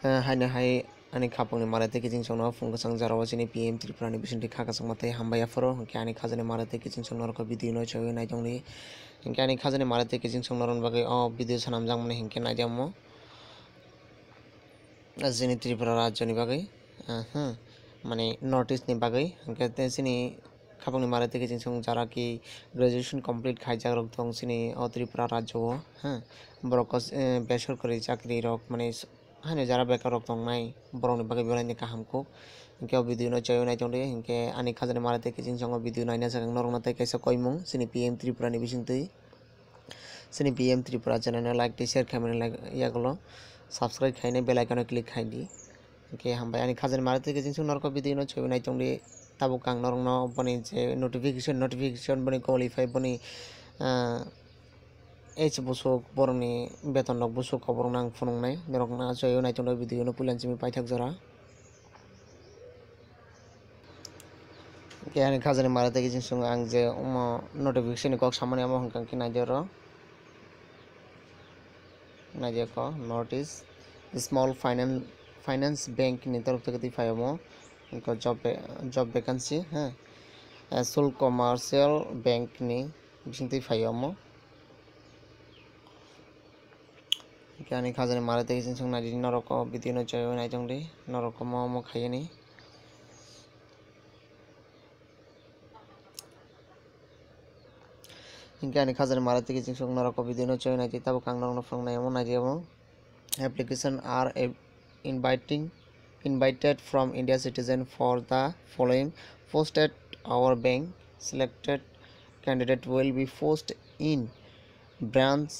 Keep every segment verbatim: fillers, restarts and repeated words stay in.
Eh, haino hai ani khapangni mara tei kiching chongno phung kwchang jora o chini P M Tripura ni bisingtwi kha kwchangma tei hambai aphuru, hinkhe ani khajani mara tei kiching chong norok o video no chaiwi naitongdi. Hinkhe ani khajani mara tei kiching chong norokni bagwi o video swnamjakmani hinkhe naidi omo. Chini Tripura rajyoni bagwi, ah, hmm, mane North East ni bagwi, hinkhe tei chini khapangni mara tei kiching chong jara ki graduation complete khaijak rok tong chini o Tripura rajyo o, hmm, borok kos-, eh, besorkari chakri rok mane haino jara bekar rok tongnai, borokni bagwi belai ni kaham kuk. Hinkhe o video no chaiwi naitongdi, hinkhe ani khajani mara tei kiching chongo video naina swkang norokno tei kaisa koimung chini P M Tripura ni bisingtwi. Chini P M Tripura channel no like tei share khaimani, like yagulo subscribe khainai bell icon o click khaidi. Hinkhe hambai ani khajani mara tei kiching chong norokno video no chaiwi naitongdi, tabuk ang norokno boni je notification, notification boni qualify boni, ah, Age busuk, borokni beton rok busuk, kok borokno ang phunuknai, norokno achaiwi naitongdi video no puila simi paithak jora. Khe ani khajani mara tei kiching chong ang je omo notification ni kok samani amo hwnkha khe naidi oro. Naidi kho North East Small Finance, Finance Bank ni torok tei twi phai omo. Job, job vacancy, ha. Sul Commercial Bank ni bisingtwi phai omo. Hinkhe ani khajani mara tei kiching chong naidi norok o video no chaiwi naitongdi, norok omo omo khaiyani. Hinkhe ani khajani mara tei kiching chong norok o video no chaiwi naidi, tabuk ang norokno phunuknai omo naidi omo. Application are a-, inviting, invited from India citizen for the following post at our bank. Selected candidate will be post in branch,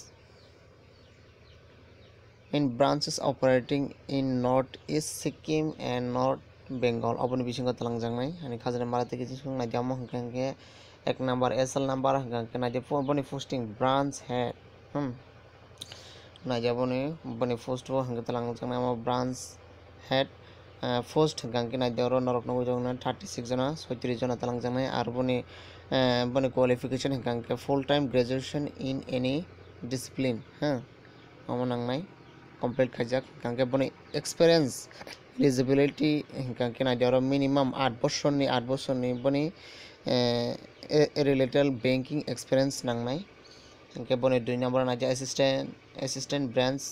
in branches operating in North East Sikkim and North Bengal. Oboni bisingo twlangjaknai ani khajani mara tei kiching chong naidi omo hwnkha khe ek number S L number hwnkha khe naidi boni posting branch head, hmm. Naidi boni, boni post bo hwnkhe twlangjaknai omo branch head, ah, post hwnkha khe naidi oro norok nugwi tongo thirty six jona, soitrish jona twlangjaknai, ar boni, eh, boni qualification hwnkha khe full time graduation in any discipline, ha, omo nangnai, complete khaijak, hwnkha khe boni experience, eligibility hwnkha khe naidi oro minimum aat bosorni, aat bosorni boni, eh, e-, related banking experience nangnai. Hinkhe boni dui number naidi assistant, assistant branch,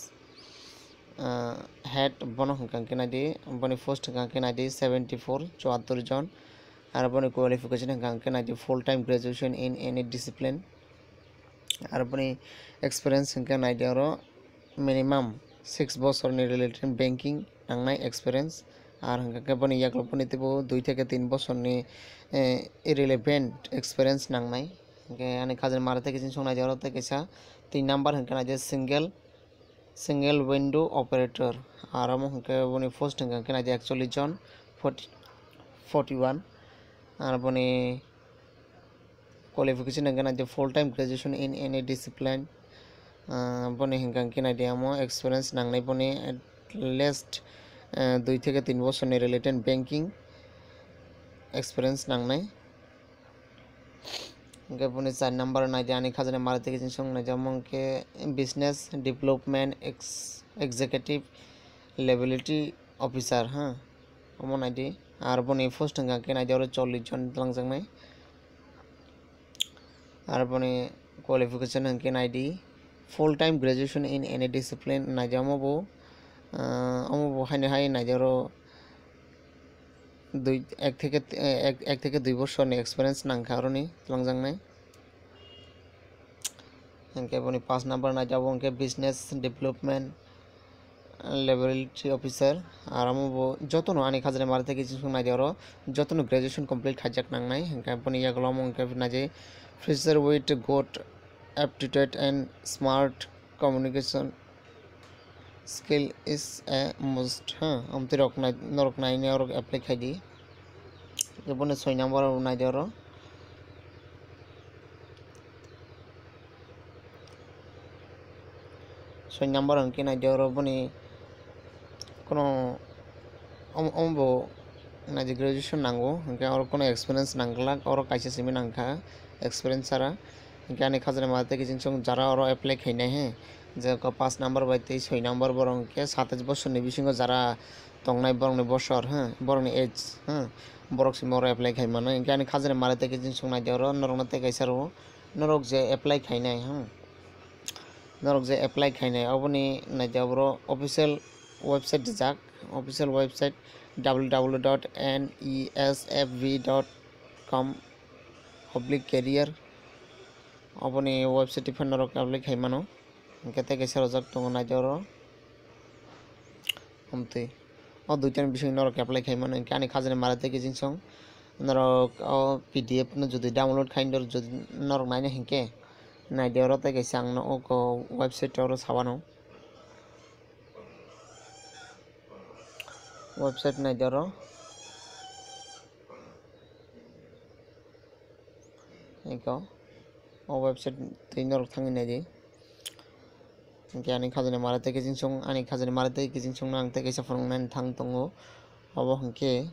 ah, head, bono hwnkha khe naidi, boni post hwnkha khe naidi seventy four, chuattor jon. Ar boni qualification hwnkha khe naidi full time graduation in any discipline. Ar boni experience hwnkha naidi oro minimum six bosorni related banking nangnai experience. Ar hwnkha khe boni yaklok boni teibo dui theke tin bosorni, eh, irrelevant experience nangnai. Hinkhe ani khajani mara tei kiching chong naidi oro tei kaisa tin number hwnkha naidi single, single window operator. Ar omo hwnkhe boni post hwnkha khe naidi ekchollish jon, forty, forty one. Ar boni qualification hwnkhe naidi full time graduation in any discipline. Ah, boni hwnkha khe naidi omo experience nangnai boni at least, eh, dui theke tin bosorni related banking experience nangnai. Hinkhe boni char number naidi ani khajani mara tei kiching chong naidi omo hwnkhe business development ex-, executive liability officer, ha, omo naidi. Ar boni post hwnkha khe naidi oro chollish jon twlangjaknai. Ar boni qualification hwnkhe naidi full time graduation in any discipline naidi omo bo, ah, omo bo haino hai naidi oro dui, ek theke, eh, ek, ek theke dui bosorni experience nangkha aroni twlangjaknai. Hinkhe boni paanch number naidi abo hinkhe business development, eh, liability officer. Ar omo bo jotono ani khajani mara tei kiching chong naidi oro jotono graduation complete khaijak nangnai. Hinkhe boni yagulo omo hinkhe naidi fresher with good aptitude and smart communication skill is a must, ha, amtwi rok nai-, norok nainai orok apply khaidi. Boni soi number o naidi oro. Soi number hwnkhe naidi oro boni kono om-, omo bo naidi graduation nango, hwnkhe oro kono experience nangwlak, oro kaisa simi nangkha experience sara. Hinkhe ani khajani mara tei kiching chong jara oro apply khainai he, Je ko paanch number bai tei soi number borok hwnkhe satais bosorni bisingo jara tongnai borokni bosor, ha, borokni age, ha, borok se oro apply khai mano. Hwnkhe ani khajani mari tei kiching song naidi oro norokno tei kaisa rwo. Norok je apply khainai, ha, norok je apply khainai oboni naidi oro official website rijak, official website w w w dot n e s f v dot com oblique career. Oboni website phano norok apply khai mano. Hwnkhe tei kaisa rojak tongo naidi oro. Amtwi o duitani bising norok apply khai mano. Hwnkhe ani khajani mari tei kiching song norok o P D F no jodi download khai jodi norok naina hinkhe naidi oro tei kaisa ang nogo website oro sawano. Website naidi oro. Eko o website twi norok thangwi naidi. Hwnkhe ani khajani mari tei kiching song, ani khajani mari tei kiching songno ang tei kaisa phunuknani thang tongo. Obo hwnkhe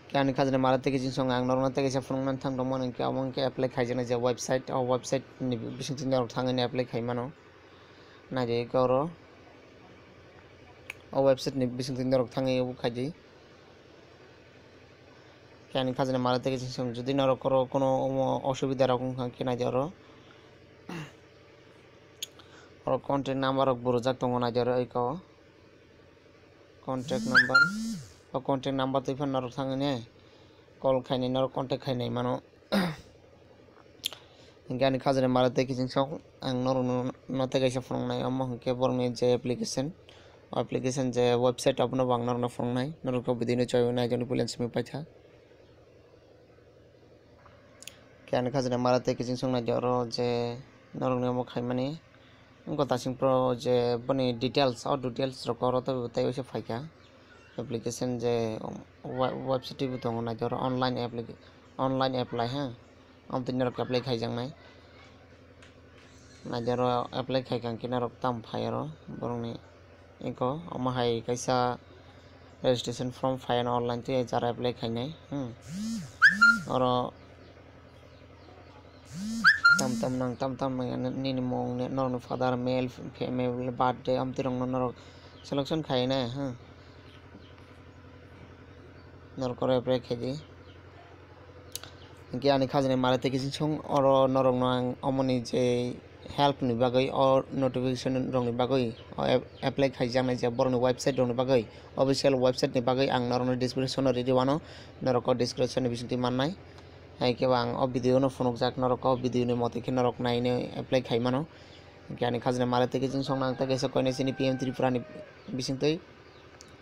Khe ani khajani mari tei kiching song ang norokno tei kaisa phunuknani thang tongmani hwnkhe omo hwnkhe apply khaijaknai je website, o website ni bisingtwi norok thangwi apply khai mano. Naidi eko oro o website ni bisingtwi norok thangwi obo khaidi. Khe ani khajani mari tei kiching song jodi norok oro kono omo osubida rok wngkha khe naidi oro. Oro contact number rok bo rwjak tongo naidi oro eko. Contact number. O contact number twi phano norok thangwi ne call khainai norok contact khainai mano. Hwnkhe ani khajani mari tei kiching song ang norokno no tei kaisa phunuknai omo hwnkhe borokni je application, o application je website abono bo ang norokno phunuknai norok o video no chobwi naijaknai puila simi paitha. Khe ani khajani mari tei kiching song naidi oro je norokni omo khaimani wngkha tasing pro je boni details, o details rok oro tei tei waisa phaikha application je web-, website bo tongo naidi oro online applica-, online apply ha. Amtwi norok apply khaijaknai. Naidi oro apply khaikha hwnkhe norok tamo phai oro borokni eko omo hai kaisa registration form phai ano online twi jara apply khainai, hmm. Oro tam tam nang, tam tam nang nini mung, norokni father, male, female, birthday, amtwi rokno norok selection khainai, hmm. Norok oro apply khaidi. Hwnkhe ani khajani mari tei kiching song oro norokno ang omoni je help ni bagwi, o notification rokni bagwi, o ap-, apply khaijaknai je borokni website rokni bagwi, official website ni bagwi ang norokno description o ridi wano, norok o description ni bisingtwi mannai. Hai khe bo ang o video no phunukjak, norok o video ni motwi khe norok nainwi apply khai mano. Hwnkhe ani khajani mari tei kiching song nang tei kaisa koinai chini P M Tripura ni bisingtwi.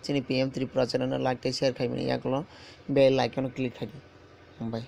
Chini P M Tripura channel no like tei share khaimani yagulo bell icon o click khaidi. Hambai.